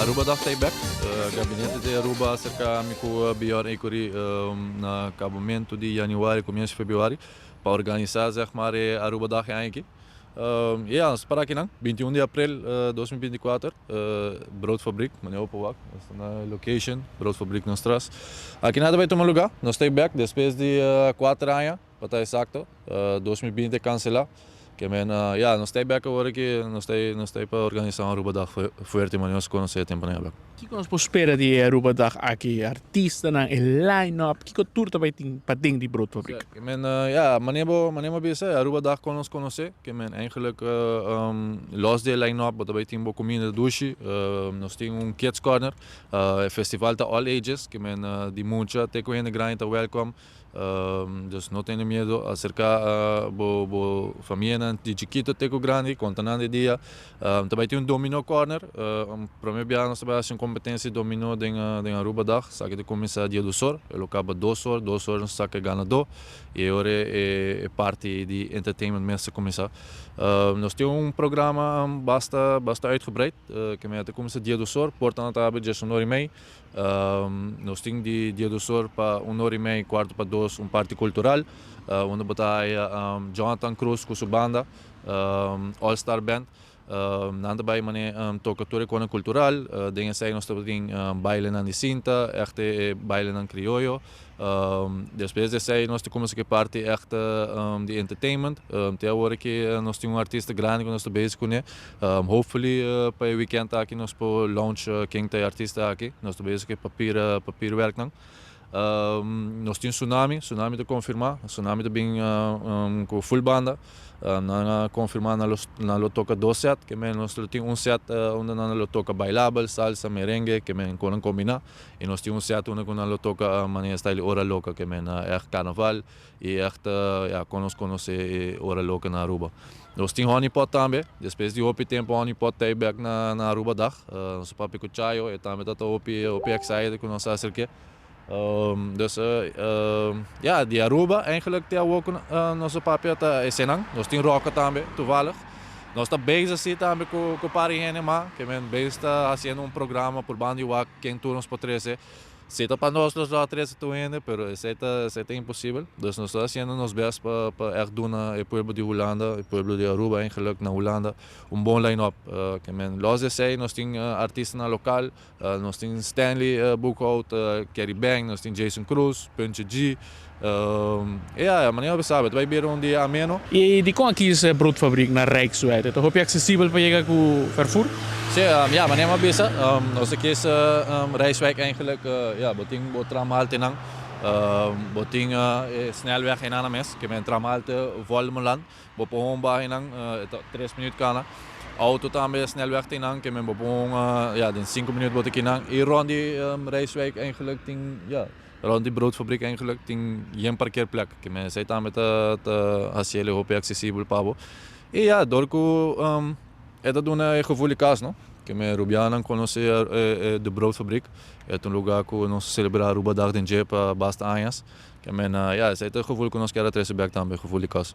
Aruba Dag ta bek. Gabinete di Aruba a acerca mi cu Bjorn Ecury na acabamento di januari, comienzo di februari, pa organisa, zeg maar, e Aruba Dag e aña aki. Ja, nos ta para akinan, 21 di april 2024, Broodfabriek, manera bo por wak, nos ta na e location, Broodfabriek nos tras. Akinan ta bay tuma lugar, nos ta bek despues di 4 aña, pa ta exacto, 2020 cancela. Ke men, ja, nos ta bek awor aki, nos ta pa organisa un Aruba Dag fuerte, manera nos conoce e tempo bek. Kico nos por spera di Aruba Dag aki? Artistanan, e line-up, kico tur ta bay tin paden di Broodfabriek? Ke men, ja, manera bo bisa, Aruba Dag con nos conoce, ke men eigenlijk los di line-up, bo ta bay tin bo cuminda dushi, nos tin un kids corner, festival ta all ages, ke men di mucha te cu hende grandi ta welcome. Dus no tene miedo, acerca bo famianan di chikito te cu grandi, conta nan di dia. Ta bay tin un domino corner, prome biaha nos ta bay haci un competencia di domino den Aruba Dag, esaki ta cuminsa dia 2 or, e lo caba 2 or, 2 or nos saca e ganador y e ora e parti di entertainment mes ta cuminsa. Nos tin un programa basta, basta uitgebreid, ke men ta cuminsa dia 2 or, portanan ta habri 11:30. Nos tin di dia 2 or pa 1:30, 1:45, un parti cultural, unda bo ta haya Jonathan Cruz cu su banda, All Star Band. Nan ta bay mane toca tur e cosnan cultural, den esey nos ta tin bailenan di cinta, echt e bailenan crioyo. Despues di esey nos ta cuminsa cu e parti echt di entertainment. Te awor aki nos tin un artista grandi cu nos ta bezig cune. Hopefully pa e weekend aki nos por launch ken ta e artista aki. Nos ta bezig cu e papierwerknan. Nos tin Tsunami, Tsunami ta confirma, Tsunami ta bin cu full banda. Nan a confirma nan lo toca dos set, ke men nos lo tin un set unda nan lo toca bailabel, salsa, merengue, ke men con combina. Y nos tin un set unda cu nan lo toca manera style Ora Loca, ke men echt carnaval y echt, ja, con nos conoce Ora Loca na Aruba. Nos tin Honeypot tambe, despues di hopi tempo Honeypot ta back na Aruba Dag. Nos papia cu Chayo, e tambe ta hopi, hopi excited cu nos acerca. Dus ja, di Aruba eigenlijk te awor nos papia ta eseinan. Nos tin Roca tambe, toevallig. Nos ta bezig si tambe cu pari hende mas, ke men bezig ta haciendo un programa por bandi wak ken tur nos por trece. Si ta pa nos, nos lo trece tur hende, pero esey ta imposibel. Dus nos ta haciendo nos best pa echt duna e pueblo di Hulanda, e pueblo di Aruba eigenlijk na Hulanda, un bon line-up. Ke men los di esey, nos tin artistanan local, nos tin Stanley Boekhout, Kerry Bang, nos tin Jason Cruz, Puntje G. Ja, manera bo sabi, bay bira un dia ameno. Y di con aki e Broodfabriek na Rijkswijk? Ta hopi accesibel pa yega cu vervoer? Si, ja, manera mi a bisa, nos a kies Rijswijk eigenlijk, ja, bo tin bo tramhalte nan, bo tin snelweg einan mes, ke men tramhalte Volmeland, bo por gewoon baha nan, 3 minuut cana. Auto tambe snelweg tin nan, ke men bo por gewoon, ja, den 5 minuut bo ta kinan. Y rond di Rijswijk eigenlijk tin, ja, rond di Broodfabriek eigenlijk tin geen parkeerplek. Ke men esey tambe ta haciele hopi accesibel pa bo. Y ja, door cu e ta duna e gevoel di cas, no? Ke men Rubianan conoce de Broodfabriek. E ta un lugar cu nos celebra Aruba Dag den dje pa basta añas. Ke men, ja, esey ta e gevoel cu nos kier trece bek tambe, gevoel di cas.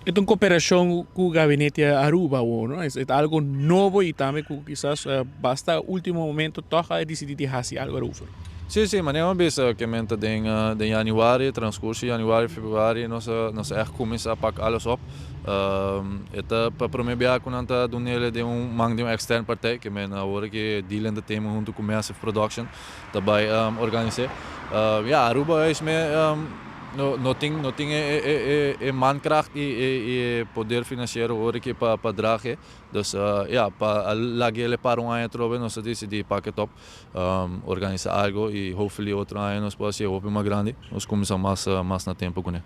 E ta un cooperacion cu Gabinete Aruba, no? E ta algo nobo y tambe cu kisas basta ultimo momento toch a dicidi di haci algo erover. Si, manera mi a bisa, ke men ta den januari, transcurso januari, februari, nos echt cuminsa pak alles op. E ta pa prome biaha cu nan ta dunele den un man di un extern partij, ke men awor cu Deal Entertainment hunto cu Massive Production ta bay organisa. Ja, Aruba is me no tin e mankracht y e poder financiero awor cu pa dragen. Dus ja, pa lag'ele para un aña trobe, nos a dicidi pak het op, organisa algo y hopefully otro aña nos por haci hopi mas grandi. Nos cuminsa mas na tempo cu ne.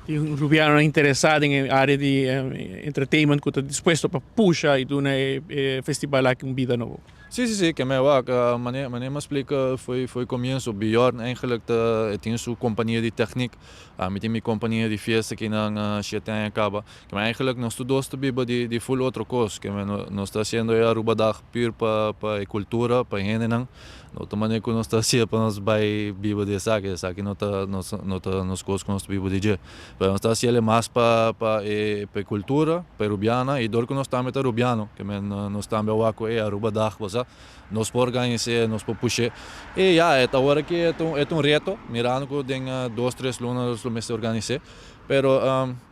Tin Rubiano interesa den area di entertainment cu ta dispuesto pa pusha y duna e festival aki un bida nobo. Si, ke men wak, manera mi a splica foi comienzo, Bjorn eigenlijk ta, tin su compania di techniek, ami tin mi compania di fiesta cu nan 7 aña caba. Ke men eigenlijk nos tur dos ta biba di full otro cos, ke men nos ta haciendo e Aruba Dag puur pa e cultura, pa hendenan. No ta manera cu nos ta haciendo pa nos bay biba di esaki, esaki no ta nos cos cu nos ta biba di dje. Pero nos ta haciendo mas pa e cultura, pa e Rubiana, y door cu nos tambe ta Rubiano, ke men nos tambe wak e Aruba Dag, bo sa. pasa, nos por organisa, nos por pusha. Y ja, e awor aki e ta un reto, mirando cu den 2, 3 luna nos mester organisa. Pero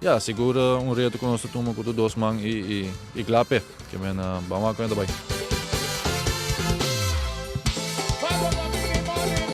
ja, sigur un reto cu nos ta tuma cu dos man y cla p'e. Kiermen, ban wak con ta bay.